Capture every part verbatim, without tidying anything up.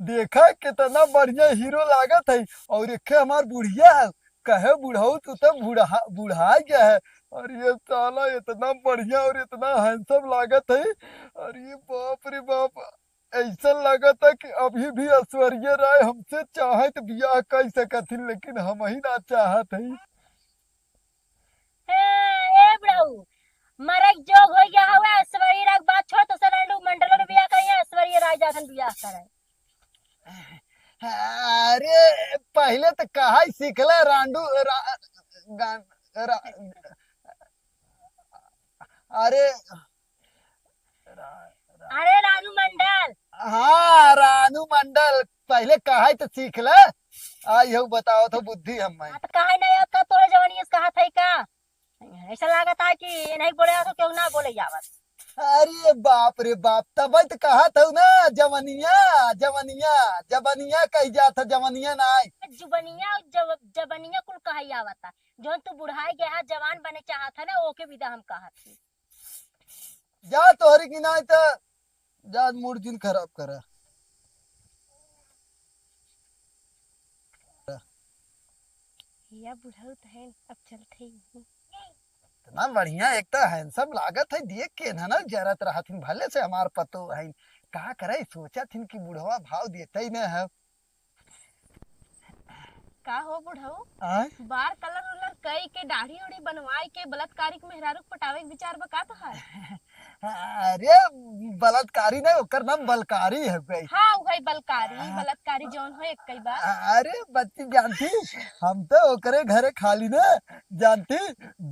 देखा कितना बढ़िया हीरो लागत है, और एक हमार बुढ़िया है। कहे बुढ़ऊ तू तो बुढ़ा, बुढ़ा गया है। और ये साला इतना बढ़िया और इतना हैंडसम लागत है। अरे बाप रे बाप, ऐसा लागत है कि अभी भी ऐश्वर्या राय हमसे चाहे तो बियाह कर सकत ही, लेकिन हम ही ना चाहत है। हाँ, ए बुढ़ऊ, मरे के जोग हो गया हवे, ऐश्वर्या राय के बात छोड़, तो से रांडू मंडल और बियाह करिए, ऐश्वर्या राय जाथन बियाह करे। अरे पहले तो कहा ही सीख ले रांडू रा, गान, रा, अरे रा, अरे रानू मंडल। हाँ रानू मंडल, पहले कहा ही तो सीख ले। आई हो बताओ तो बुद्धि हम में। हाँ, तो कहे नहीं होता तोरे जवानी से कहा था का? ऐसा लागत है कि नहीं बोले तो क्यों ना बोले जावत। अरे बाप रे बाप, तब तो कहा था ना जवनिया, जवनिया, जवनिया कही जात है, जवनिया नाई। जुबनिया, जब-, जबनिया कुल कहा आवता। जौन तू बुढ़ाई गया है, जवान बने चाहत है ना, ओके विदा हम कहत ही। जा तोहरी की नाई तो जा मूड जिन खराब करा। या बुढ़ऊ तो है, अब चलते ही। इतना बढ़िया, एक तो हैंडसम लागत है, देख के ना, ना जरत रहत हिन, भले से हमार पतो है। का करे, सोचत हिन कि बुढ़वा भाव देते ही ना है। का हो बुढ़ऊ? आय? बार कलर उलर कई के, दाढ़ी उड़ी बनवाई के, बलात्कारी के मेहरारू के पटावे के विचार बा का तोहार? अरे बलात्कारी नहीं, ओकर नाम बलकारी है भाई। हाँ, वही बलकारी, हाँ। बलात्कारी जौन हो एक कई बार। अरे बच्ची जानती, हम तो ओकरे घरे खाली ना जानती,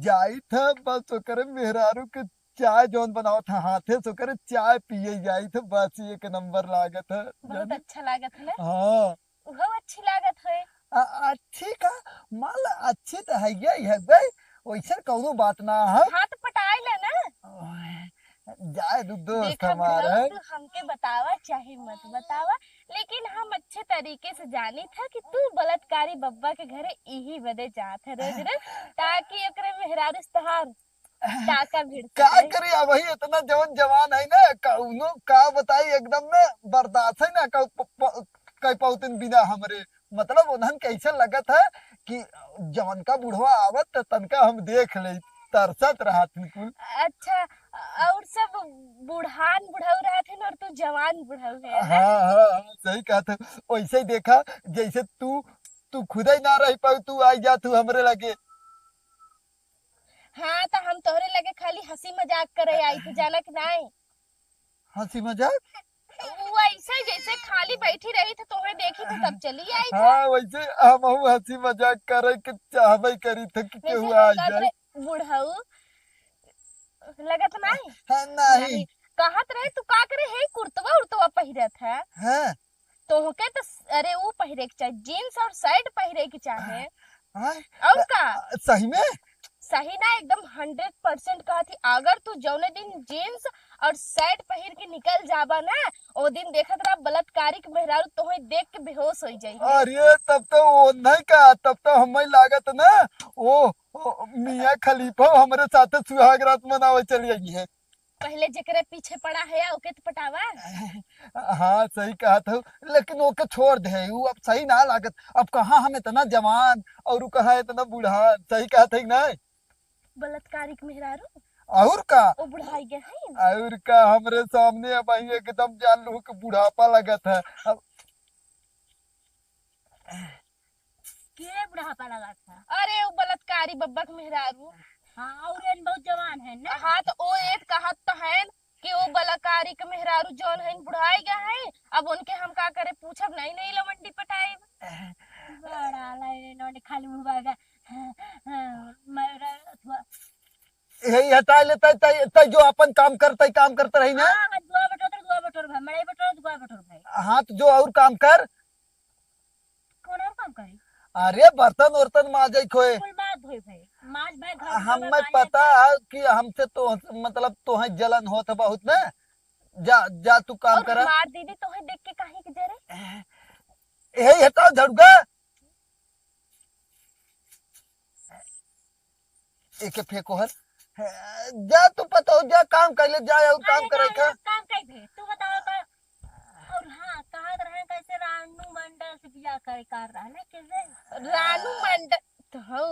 जाई था बस ओकरे मेहरारू के चाय जौन बनावत है हाथे से ओकरे चाय पिए जाई था, बस एक नंबर लागत है। बहुत अच्छा लागत है ना? हाँ। उहो अच्छी लागत है। अ-, अच्छी का? मान ला अच्छी तो है ही है भाई, वैसे कौनो बात ना है। हाँ तो पटाई ले ना। ओए, जाए दू दोस्त देखा हमार बुढ़ऊ, है। तू हमके बतावा चाहे मत बतावा, लेकिन हम अच्छे तरीके से जानी था कि तू बलात्कारी बब्बा के घरे इही बदे जात है रोज रोज, ताकि ओकरे मेहरारू से तहार टाका भिड़ का सके। करी, अब वही इतना जवन जवान है ना, कौनो का बताई, एकदम में बर्दाश्त है ना, का प-, प-, कई पौतिन बिना हमरे, मतलब उन्हन कैसे लगत है कि जवन का बुढ़वा आवत त तनका हम देख ले, तरसत रहत बिल्कुल। अच्छा, और सब बुढ़ान बुढ़ऊ रहत है और तू जवान बुढ़ऊ है ना? हाँ हाँ हाँ, सही कहत है। वैसे ही देखा, जैसे तू तू खुदे ना रह पाऊ, तू आई जा तू हमरे लगे। हाँ, तो हम तोहरे लगे खाली हंसी मजाक करे आई थी, जाना कि नहीं? हंसी मजाक? वो ऐसे जैसे खाली बैठी रही थी, तोहे देखी थी तब चली आई थी। हाँ, वैसे हम हंसी मजाक करे के चाहबे करी थे कि केहू वैसे आ हम कहत जाए। रहे, बुढ़ऊ लगत नहीं? हाँ, नहीं। कहत रहे तू का करे है, कुर्तवा उर्तवा पहिरत है। हाँ। तोहके तो स-, अरे वो पहिरे के चाहे, जींस और शर्ट पहिरे के चाहे। हाँ। और का? सही में? सही ना, एकदम हंड्रेड परसेंट कहत ही। अगर तू जौने दिन जींस और शर्ट पहिर के निकल जाबा ना, ओ दिन देखत रहा बलात्कारी के मेहरारू तोहे देख के बेहोश हो जाई। अरे तब तो वो नहीं का, तब तो हमें लागत ना, ओ, ओ मियाँ खलीफा हमरे साथे सुहाग रात मनावे चली आई है। पहले जेकरे पीछे पड़ा है ओके तो पटावा। हाँ सही कहत हो, लेकिन ओके छोड़ दे, उ अब सही ना लागत। अब कहाँ हम इतना जवान और उ कहाँ इतना बूढ़ा, सही कहत है कि नहीं? बलात्कारी के मेहरारू और का? ओ बुढ़ाई गए हैं। और का, हमरे सामने अब आई एकदम जान लू कि बुढ़ापा लगत है। अब के बुढ़ापा लगा था? अरे वो बलात्कारी बब्बा के मेहरारू। हाँ, और ये बहुत जवान है ना? हाँ, तो ओ एक कहत तो है कि वो बलात्कारी के मेहरारू जौन है बुढ़ाई गए हैं, अब उनके हम का करे पूछब नहीं, नहीं लवंडी पटाई। बड़ा लाई रे नौनी खाली मुंह बागा। हाँ, हाँ, मेरा अथवा। यही हटा लेता है, तै, तै जो अपन काम करता है, काम करता रही ना। हाँ, हाँ, दुआ बटोर, दुआ बटोर भाई, मड़ाई बटोर, दुआ बटोर भाई। हाँ, तो जो और काम कर। कौन और काम करी? अरे बर्तन वर्तन माजे खोए। कुल माज धोई भाई, माज भाई घर हमें में माज पता भाई। है कि हमसे तो मतलब तोहे जलन होत है बहुत ना। जा, जा तू काम और करा। हमार दीदी तोहे देख के काहे के जरे? यही हटाओ झड़ुआ। एके फेंको हर। जा तू पता हो, जा काम कर ले, जा और काम अरे करे ना, का। ये काम कई भे, तू बताओ तो। और हाँ, कहा रहे कैसे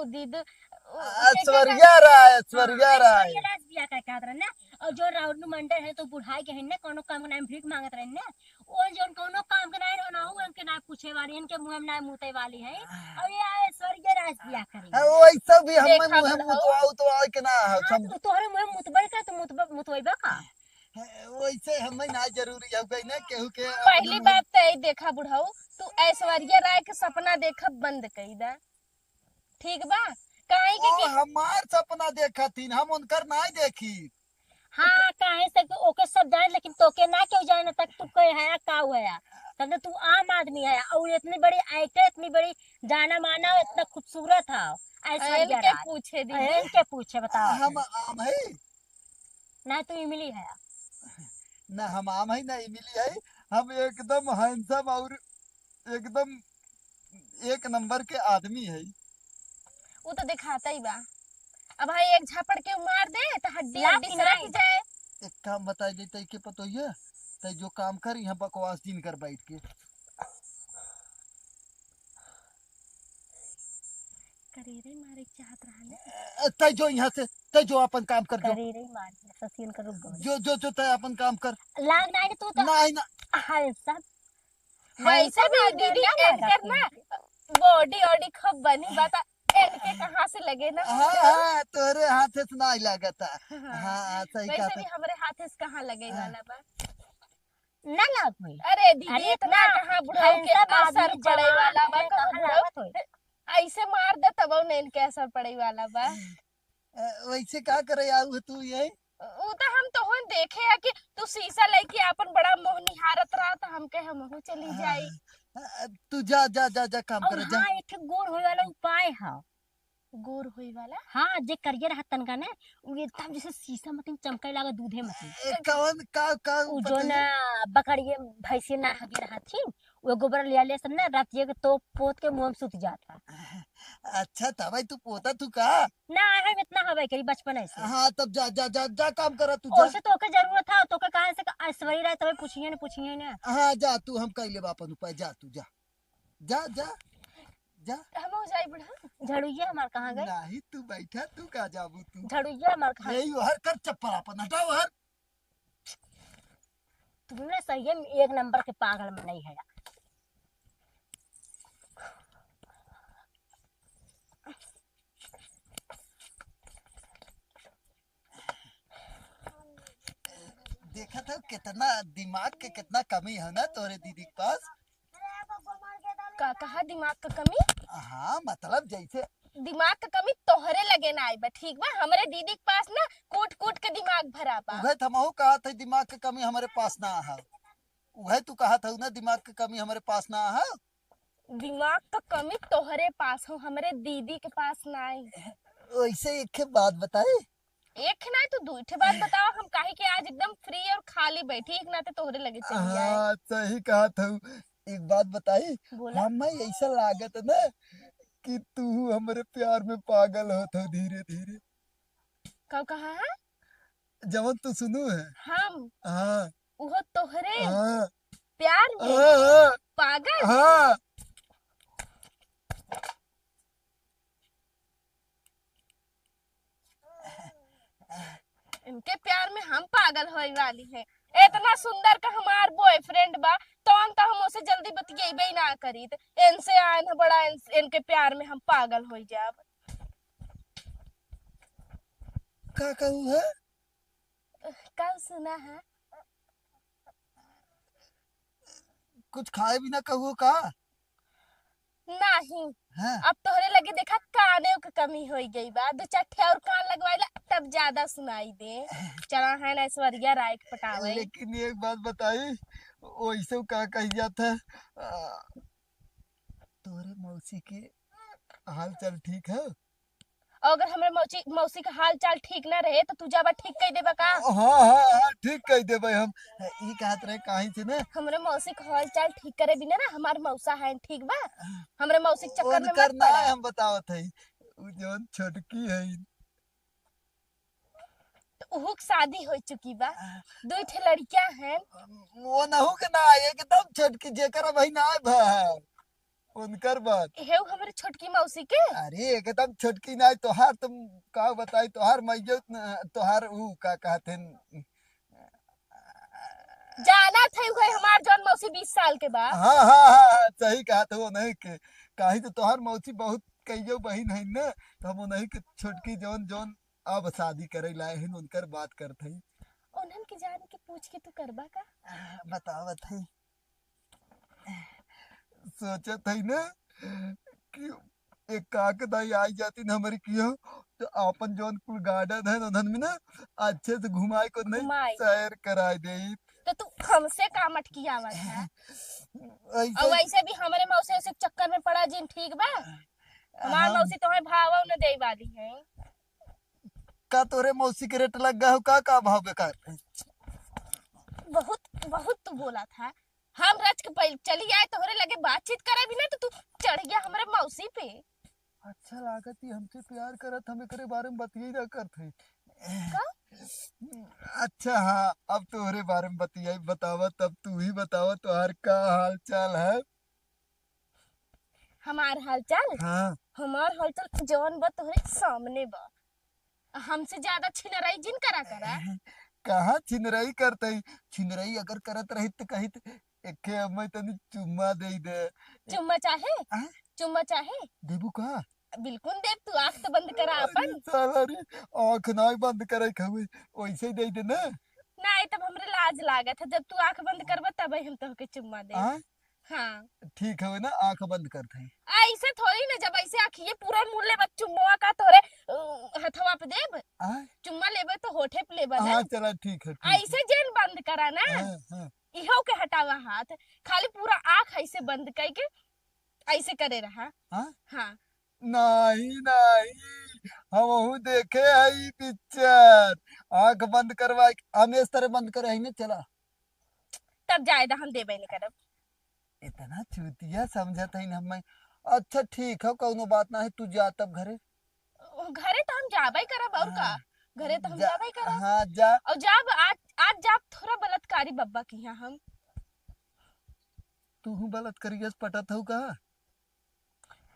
दीदी, उ-, उसे क्या ऐश्वर्या कहते हैं? राय, हाँ, ऐश्वर्या राय। ऐश्वर्या राय से बियाह करे कहत रहे ना। और जो राउर मंडल है तो बुढ़ाई के है ना, कोनो काम के नाम भीख मांगत रहे ना। वो जोन कोनो काम के नाम रहो ना, वो इनके नाम पूछे वाली, इनके मुंह में नाम मुते वाली है। और ये ऐश्वर्या राय से बियाह करेंगे। हाँ, वैसे भी हम देखा मुंह बुढ़ऊ। मुतवा उतवा के ना है, हाँ, सब तो तोहरे मुंह में मुतबे का, तो मुतबे, मुतवेबे का? वैसे हमें ना जरूरी है गई ना केहू के पहली अपने बात तो यही देखा बुढ़ऊ, तू ऐश्वर्या राय के सपना देखब बंद कई दा, ठीक बा? काहे के ओ, कि हमार सपना देखा थीन, हम उनकर ना देखी। हाँ, काहे से कि ओके सब जाने, लेकिन तोके ना केहू जाने तक तू के है, का हुआ? तब तो तू आम आदमी है, और इतनी बड़ी एक्टर, इतनी बड़ी जाना माना, इतना खूबसूरत है, ऐश्वर्या इनके राय। पूछे दीदी। इनके पूछे, बताओ। हम आम है? ना तू इमली है। ना हम आम है, ना इमली है, हम एकदम हैंडसम और एकदम एक नंबर के आदमी है। वो तो दिखाता ही बा। अब भाई एक झापड़ के मार दे तो हड्डी लात हड्डी की सरक नाई। जाए। एक काम बताई दे तई के पतोहिया, तई जो काम कर यहाँ बकवास जिन कर बैठ के। करेरे मारे चाहत रहले। ए, तै जो यहाँ से, तै जो अपन काम कर जो। करेरे मारे, ससियन कर रुक गए। जो, जो, जो तै अपन काम कर। लाग नाई रे तू तो। नाई ना। हाय सब। वैसे भी दीदी, इनकर ना बॉडी ऑडी खूब बनी बा, त इनके कहाँ से लगे ना? हाँ, हाँ, तोरे हाथे से नाई लागता। हाँ, हाँ, सही वैसे कहा भी था। हमरे हाथे से कहाँ लगे हाँ। वाला बा? ना लाग होई। अरे दीदी, अरे इतना इतना कहाँ बुढ़ऊ के handsome असर आदमी पड़े जवान वाला बा, है, कहाँ कहाँ बुढ़ऊ? लागत होई? ऐसे मार दे तब न इनके असर पड़े वाला बा। अ, वैसे का करे आऊ है तू ये? उ त हम तोहन देखे है कि तू शीशा लेके आपन बड़ा मुँह निहारत रहा, त हम कहे हमहू चली जाई। हाँ, अ, तू जा, जा, जा, जा काम और करे, जा। हाँ, एक ठे गोर होए वाला उपाय है। गोर होई वाला? हाँ, जे करिया रहत तनका ने, उ एकदम जैसे शीशा मतिन चमकाई लागे, दूधे मतिन। ए, कौन, का, का उ उ जो पता ना है? बकरिए भैंसिए ना हगे रहत थी, वो गोबर लिया ले सब ना, रात ये के तोप पोत के मुँह में सुत जात है। अच्छा, तबै तू पोता तू का? ना, हम इतना हवे करी बचपन ऐसे। हाँ, तब जा, जा, जा, जा काम करा तू, जा। ओसे तो ओके जरूरत है, तो ओके कहाँ से ऐश्वर्या राय तबै पूछिए ना, पूछिए ना। हाँ, जा तू, हम कह लेबा अपन उपाय, जा तू, जा। जा, जा, जा। हम हो जाई बुढ़ा। झड़ुइया हमार कहाँ गए? नाही, तू बैठा, तू का जाबू तू? झड़ुइया हमार कहाँ? यही हर कर चप्पल अपन हटाओ हर। तुमने सही में एक नंबर के पागल में नहीं है। देखत हो कितना दिमाग के कितना कमी है ना तोरे दीदी के पास। का कहा दिमाग का कमी? हाँ, मतलब जैसे दिमाग का कमी तोहरे लगे ना आई बा, ठीक बा? हमरे दीदी के पास ना कूट कूट के दिमाग भरा बा। उहे तो हमहू कहत है दिमाग के कमी हमरे पास ना है। उहे तू कहत हऊ ना दिमाग के कमी हमरे पास ना है। दिमाग का कमी तोहरे पास हो, हमरे दीदी के पास नाई। वैसे एक ठे बात बताई? एक ठे नाई तो दू ठे बात बताओ, हम काहे कि आज एकदम free और खाली बैठी, एक नाते तोहरे लगे चली आई। हाँ, सही कहत हऊ। एक बात बताई, बोला। हमें ऐसा लागत है ना कि तू हमरे प्यार में पागल होत हो धीरे धीरे। का कहा है? जवन तू सुनू है। हम? हाँ। उहो तोहरे हाँ। प्यार में हाँ, हाँ। पागल? हाँ। इनके प्यार में हम पागल होए वाली है। इतना सुंदर का हमार boyfriend बा, तौन तो हम ओसे जल्दी बतियेबे ही ना करीत। इनसे आन है बड़ा, इन, इनके प्यार में हम पागल हो जाब। का कहू है? का सुना है? कुछ खाए भी ना कहू का? नहीं। हाँ। अब तोहरे लगे देखा काने के कमी हो गई बा, दो चार ठे और कान लगवाइला तब ज्यादा सुनाई दे। चला है ना ऐश्वर्या राय के पटावे। लेकिन एक बात बताई, वैसे का कही जात है, आ, तोरे मौसी के हाल चाल ठीक है? और अगर हमरे मौसी, मौसी के हाल चाल ठीक ना रहे तो तू जाबा ठीक कह देबा का? हाँ, हाँ, हाँ, ठीक कह देबे हम। ई कहत रहे काहे से ना? हमरे मौसी के हाल चाल ठीक करे बिना ना हमार मौसा है, ठीक बा? हमरे मौसी के चक्कर में उनकर मत ना पड़ा। हम बतावत है, उ जौन छोटकी है। तो उहू के शादी हो चुकी बा, दुई ठे लड़कियां हैं। वो नहू के ना, एकदम छोटकी जेकर अबही ना भा। उनकर बात। हेऊ हमरे छोटकी मौसी के? अरे एकदम छोटकी नाई, तोहार तुम का बताई, तोहार मैया न, तोहार ऊ का कहत हैं, जानत है उहे हमार जौन मौसी बीस साल के बा। हाँ, हाँ, हाँ, हाँ, सही कहत हो, नहीं के, काहे तो तोहार मौसी बहुत कइयो बहिन है ना, तो हम उन्हीं के छोटकी जौन, जौन अब शादी करे लाए हैं, उनकर बात करत है। उन्हन के जान के पूछ के तू करबा का? बतावत है, सोचत है ना कि एक काका दाई आई जाती ना हमारी कियो, तो आपन जौन कुल गार्डन है उन्हन में ना अच्छे से घुमाए को नहीं, घुमाए। सैर कराए दे। तो तू हमसे का मटकियावत है? ऐसे और वैसे भी हमरे मौसी से चक्कर में पड़ा जिन, ठीक बा? हमार हाँ। मौसी तोहे भाव न दे वाली है। का तोरे मौसी के रेट लग गया हो का, का भाव बेकार? बहुत, बहुत तू बोला था। हम रच के पहले चली आए तोहरे लगे बातचीत करे भी ना, तो तू चढ़ गया हमरे मौसी पे। अच्छा लागत ही हमसे प्यार करत, हम एकरे बारे में बतिये ना करत है। का? अच्छा हाँ, अब तोहरे बारे में बतियाई, बतावा तब तू ही बतावा तोहार का हाल चाल है? हमार हाल चाल? हाँ। हमार हाल चाल जौन बा तोहरे सामने बा। हमसे ज्यादा छिनराई जिन करा करा। कहाँ छिनराई करतई? छिनराई अगर करत रही त कहित, "एके अम्मा तनी चुम्मा दे दे।" चुम्मा चाहे? आ? चुम्मा चाहे? देबू का? बिल्कुल देब, तू आँख तो बंद करा अरे अपन। साला रे, आँख नाई बंद करे खवे, वैसे ही दे दे ना। नाई तब हमरे लाज लागत है, जब तू आँख बंद करबा तब हम तोहके चुम्मा देब। आ? हाँ। ठीक हवे ना, आँख बंद करत है। ऐसे थोड़ी ना, जब ऐसे आँखिए पूरा मूड़ लेबा चुम्मा का तोरे, अ, हथवा पे देब। आ? चुम्मा लेबे तो होठे पे लेबा ना। हाँ, चला ठीक है, ठीक है। ऐसे जेन बंद करा ना। हाँ, हाँ। इहो के हटावा हाथ, खाली पूरा आँख ऐसे बंद करके ऐसे करे रहा। हाँ? हाँ। नहीं, नहीं, हमहू देखे है ई पिक्चर। आँख बंद करवा के, हम इस तरह बंद करे है ना, चला। तब जाए दा, हम देबे नहीं करब। इतना चूतिया समझत है ना हमें। अच्छा ठीक है, कौनो बात ना है, तू जा तब घरे। घरे तो हम जाबे करब और का? हाँ। घरे तो हम जा, जाबे करब। हाँ, जा। और जाब आज, आज जाब थोड़ा बलात्कारी बब्बा के यहाँ हम। तू हूँ बलात्कारिया से पटत हो का?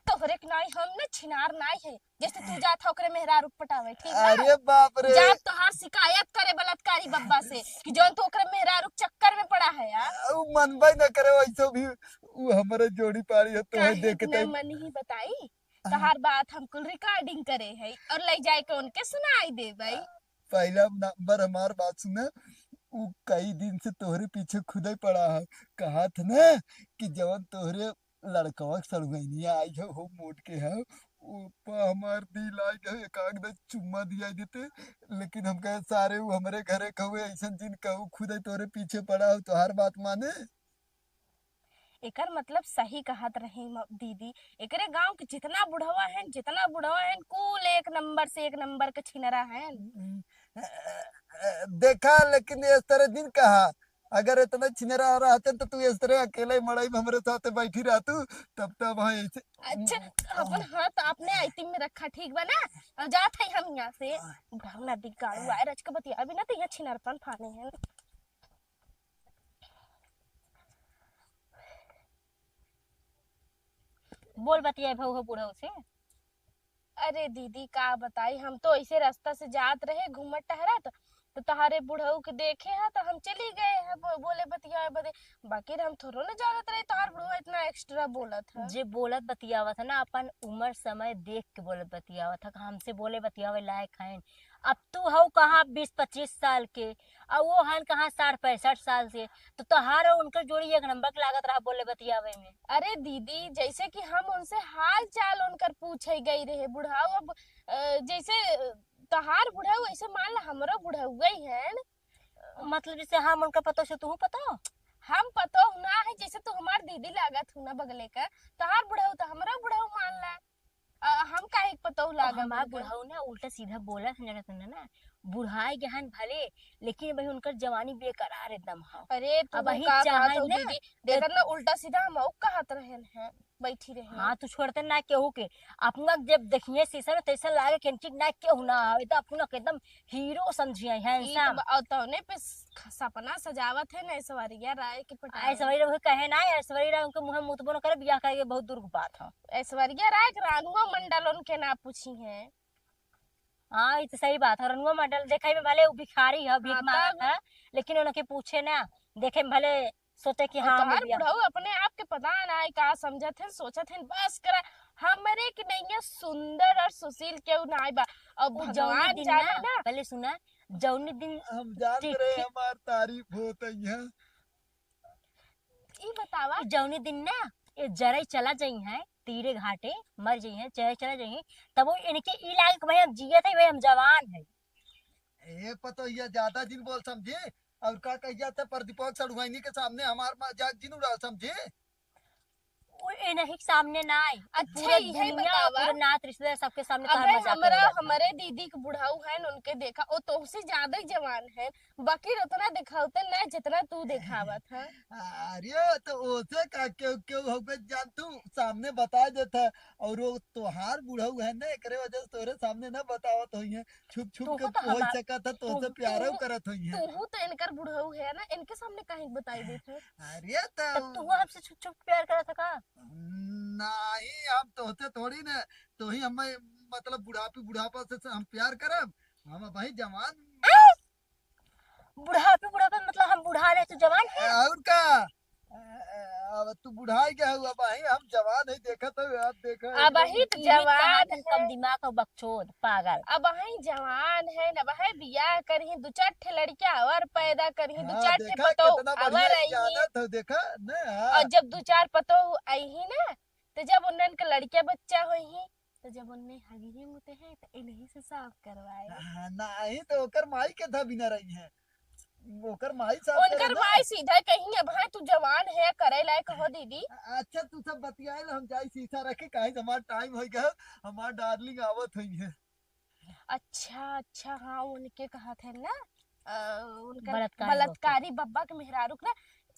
तोहरे के नाई हम न छिनार नाई है, जैसे तू जात है ओकरे मेहरारू के पटावे, ठीक बा? अरे बाप रे। जाब तोहार शिकायत करे बलात्कारी बब्बा से कि जौन तू ओकरे मेहरारू के चक्कर में पड़ा है यार। उ मनबे न करे वैसे भी, उ हमरे जोड़ी पाड़ी है, तोहे काहे देख के इतना तई मन ही बताई? हाँ। तोहार बात हम कुल recording करे है और ले जाए के उनके सुनाई देबे। पहला नंबर हमार बात सुना, उ कई दिन से तोहरे पीछे खुदे पड़ा है, कहा था ना कि जवन तोहरे लड़कवा के सड़ुआइनिया आई है, हो मोट के है, ऊपर हमार दिल आई गए, एक आध दे चुम्मा दिया देते, लेकिन हम कहे, "सारे उ हमरे घरे कहू, ऐसन जिन कहू, खुदे तोरे पीछे पड़ा हो, तोहार बात माने।" एकर मतलब सही कहत रही म-, दीदी, एकरे गांव के जितना बुढ़वा हैं, जितना बुढ़वा हैं, कुल एक नंबर से एक नंबर के छिनरा हैं। हम्म, अ, अ, देखा, लेकिन इस तरह जिन कहा, अगर इतना छिनरा रहते तो तू इस तरह अकेले मड़ई में हमरे साथे बैठी रहतू, तब तब हाँ ऐसे। अच्छा, अपन हाथ अपने आइटिम में रखा, ठीक बा ना? अब जात है हम यहाँ से। बुढ़ऊ ना दिगाड़ू आए रच के बतिया, अभी ना तो यहाँ छिनरपन फाने हैं। बोल बतियाए भऊ हो बुढ़ऊ से। अरे दीदी, का बताई, हम तो ऐसे रास्ता से जात रहे घूमत टहरत, तो तोहारे बुढ़ऊ के देखे है तो हम चली गए हैं बो-, बोले बतियाए बदे। बाकी हम थोड़ो ना जानत रहे तोहार बुढ़ऊ इतना extra बोलत है। जे बोलत बतियावत है ना, अपन उम्र समय देख के बोलत बतियावत है, हमसे बोले बतियावे लायक है। अब तू हऊ कहाँ बीस पच्चीस साल के, और वो हन कहाँ साठ पैंसठ साल से, तो तोहार और उनकर जोड़ी एक नंबर के लागत रहा बोले बतियावे में। अरे दीदी, जैसे कि हम उनसे हाल चाल उनकर पूछे गई रहे बुढ़ऊ, अब, अ, जैसे तोहार बुढ़ऊ वैसे मान ला हमरो बुढ़ऊ गई है। मतलब जैसे हम उनका पतो से तू पतो? हम पतो ना है, जैसे तू हमार दीदी लागत हूँ ना बगले का, तोहार बुढ़ऊ तो हमरो बुढ़ऊ मान ला। अ, हम काहे के पतोह अब लागब हमार उनके? बुढ़ऊ ना उल्टा सीधा बोलत हैं, जानत हैं ना, बुढ़ाए गहन भले, लेकिन भाई उनकर जवानी बेकरार एकदम ह। अरे तू अब वही का कहत चाहे हऊ ना, दीदी, देखत ना उल्टा सीधा हम कहत रहन हैं, बैठी रहे। हाँ, तू छोड़ते ना केहू के, अपना जब देखिए शीशा में तैसा लागे कि इनकी ना केहू ना आवे, तो अपना के एकदम हीरो समझिए, ई तो handsome। ब-, और तौने पे स-, सपना सजावत है ना ऐश्वर्या राय के पटावे। ऐश्वर्या राय कहे ना, ऐश्वर्या राय उनके मुँह में मुतबो न करे, बियाह करे, बहुत दूर की बात है। ऐश्वर्या राय के रानुआ मंडल उनके ना पूछी है। हाँ, ई तो सही बात है। रनुआ मंडल देखे में भले उ भिखारी है, भीख हाँ, मांगत तब? है, लेकिन उनके पूछे ना, देखे में भले सोचे कि और हाँ, हम तोहार बिया। बुढ़ऊ अपने आप के पता ना है का समझत है, सोचत है, बस करा, हमरे के नैया सुंदर और सुशील केहू ना बा। और उ जौनी भगवान दिन जाने ना, ना। पहले सुना, जौनी दिन हम जानत रहे चिट्ठी हमार तारीफ होत है। ई बतावा। ई जौनी दिन ना ये जरई चला जइहैं, तीरे घाटे मर जइहैं, जरई चला जइहैं, तब वो इनके ई लागे कि भाई हम जियत है, भाई हम जवान है। ए पतोहिया, ज्यादा जिन बोल समझी। और का कहिया थे प्रदीपक सड़ुआइनी के सामने हमार मजाक जिन उड़ा समझी। वो इन्हीं के सामने ना आई, अच्छा, पूरा ई है दुनिया, बतावा। पूरा नात रिश्तेदार सबके सामने तोहार अबे मजाक हमरा, उड़ावत है। हमरे दीदी के बुढ़ऊ है, उनके देखा, वो तोहसे ज्यादा ही जवान है, बाकी उतना दिखावते ना जितना तू दिखावत है। अरे तो ओसे का, केहू केहू होबे जान तू सामने बता देत है, और वो तोहार बुढ़ऊ है ना, एकरे वजह से तोरे सामने ना बतावत होई है, छुप छुप के तोहू तो हो हमार, सकत है, तोसे तोहू, प्यारो तोहू, करत होई है। तोहू तो इनकर बुढ़ऊ है ना, इनके सामने काहे बताई देत है? अरे तो तब तू हमसे छुप छुप प्यार करत है का? नहीं, हम तोहसे थोड़ी ना, तोही हमें मतलब बुढ़ापी बुढ़ापा से, से हम प्यार करब, हम भाई जवान। बुढ़ापे बुढ़ापे मतलब हम बूढ़ा रहे तो जवान है। और का? अब तू बुढ़ाई गया हुआ भाई, हम जवान है, देखत है, अब देखा अब एकदम ही तो इहे जवान कहात है। कम दिमाग और बकचोद, पागल। अब ही जवान है ना, वह बियाह करही, दो चार ठे लड़कियां और पैदा करही, दो हाँ, चार ठे देखा पतोह कितना बढ़िया और आई ही। जानत हो, देखा ना, हाँ। और जब दो चार पतोह आई ही ना, तो जब उन्हन के लड़किया बच्चा होई ही, तो जब उन्हें हगी ही मुते हैं, तो इन्हीं से साफ करवाए। हाँ, नहीं तो ओकर माई के था बिना रही है, ओकर माई साफ करे उनकर ना। माई सीधा कही, "अब हाँ, तू जवान है, करे लायक हो दीदी।" अच्छा, तू सब बतियाए लो, हम जाई शीशा रखे, काहे से हमार टाइम हो गया, हमार डार्लिंग आवत हुई है। अच्छा, अच्छा, हाँ, उनके कहत है ना, अ, उनकर बलात्कारी बब्बा। बलात्कारी बब्बा के मेहरारू के ना।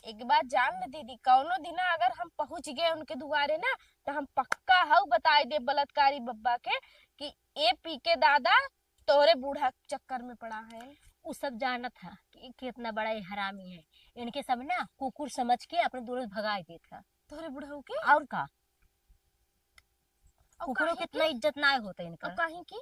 एक बात जान ले दीदी, कौनो दिना अगर हम पहुँच गए उनके दुआरे ना, तो हम पक्का हऊ बताई दे बलात्कारी बब्बा के कि ए पी के दादा तोहरे बूढ़ा के चक्कर में पड़ा है। उ सब जानत है कि कितना बड़ा ये हरामी है। इनके सब ना कुकुर समझ के अपने दूर से भगाई देत है। तोहरे बुढ़ऊ के? और का? और कुकुरों काहे के इतना की? इज्जत ना होता इनका। और काहे की?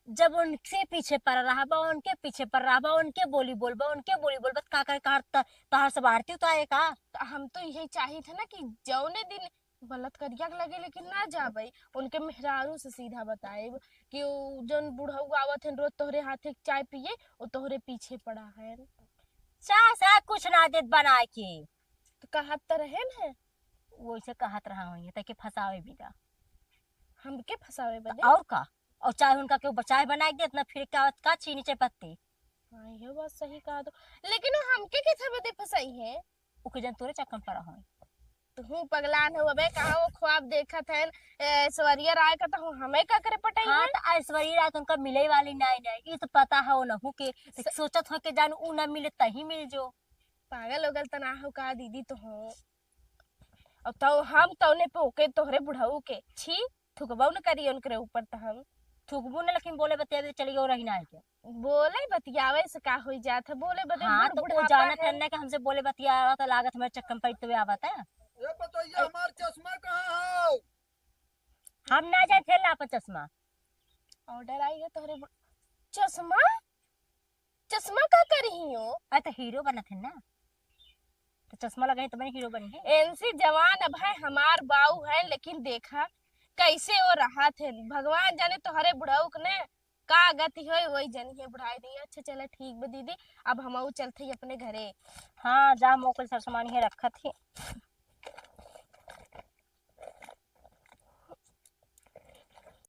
जब उनसे पीछे पड़ रहा बा, उनके पीछे पड़ रहा बा, उनके बोली बोलबा, उनके बोली बोलबा, तो का करे, का त-, तोहार सब आरती उतारे का? तो हम तो यही चाहित है ना कि जौने दिन बलात्कारिया के लगे लेकिन ना जाबे, उनके मेहरारू से सीधा बताएब कि उ जौन बुढ़ऊ आवत है रोज तोहरे हाथे चाय पिए, वो तोहरे पीछे पड़ा है। चाय साय कुछ ना देत बनाए के। तो कहत तो रहे न है। वैसे कहत रहा होइहे, ताकि फंसावे बिदा। हमके फंसावे तो बदे? और का? और चाय उनका केहू चाय बनाए के देत ना, फिर क्या, का चीनी चाय पत्ती? हाँ, ये बात सही कहा तो। लेकिन वो हमके किथे बदे फंसाई है? ओके जन तोरे चक्कर में पड़ा होई। तू पगलान हो अबे, कहाँ वो ख्वाब देखत है, ए, ऐश्वर्या राय का, तो हमें का करे पटाई हाँ, है? तो ऐश्वर्या राय तो उनका मिले वाली नहीं, नहीं, ये तो पता है वो नहू के, तो स- सोचत हो के जान ऊ ना मिले तही मिल जो। पागल उगल त ना हो का दीदी तो हो। अब तो हम तौने पे ओके तोहरे बुढ़ऊ के, छी, थुकबऊ न करी उनकरे ऊपर त हम। थुकबू न, लेकिन बोले बतियावे चली गयो रही ना है के। बोले बतियावे से का होई जात है, बोले बदे हाँ, बूढ़ तो वो बुढ़ापा जानत है। है ना कि हमसे बोले बतियावा तो लागत हमारे चक्कर में पड़ते हुए आवत है। ए पतोहिया, हमार चश्मा कहाँ है? हम ना जाए थे ला अपन चश्मा। ऑर्डर आई है तोहरे बु-, चश्मा? चश्मा का करी हो? अरे तो हीरो बनत है ना, तो चश्मा लगाई तो मैं हीरो बनी है। एनसी जवान अब है हमार बाऊ है, लेकिन देखा कैसे वो रहत है। भगवान जाने तोहरे बुढ़ऊ के ने का गति होई, वही जनी है बुढ़ाई नहीं। अच्छा चला ठीक बा दीदी, अब हम चलते ही अपने घरे। हाँ जा, मोकल सरसमानी है रखत ही।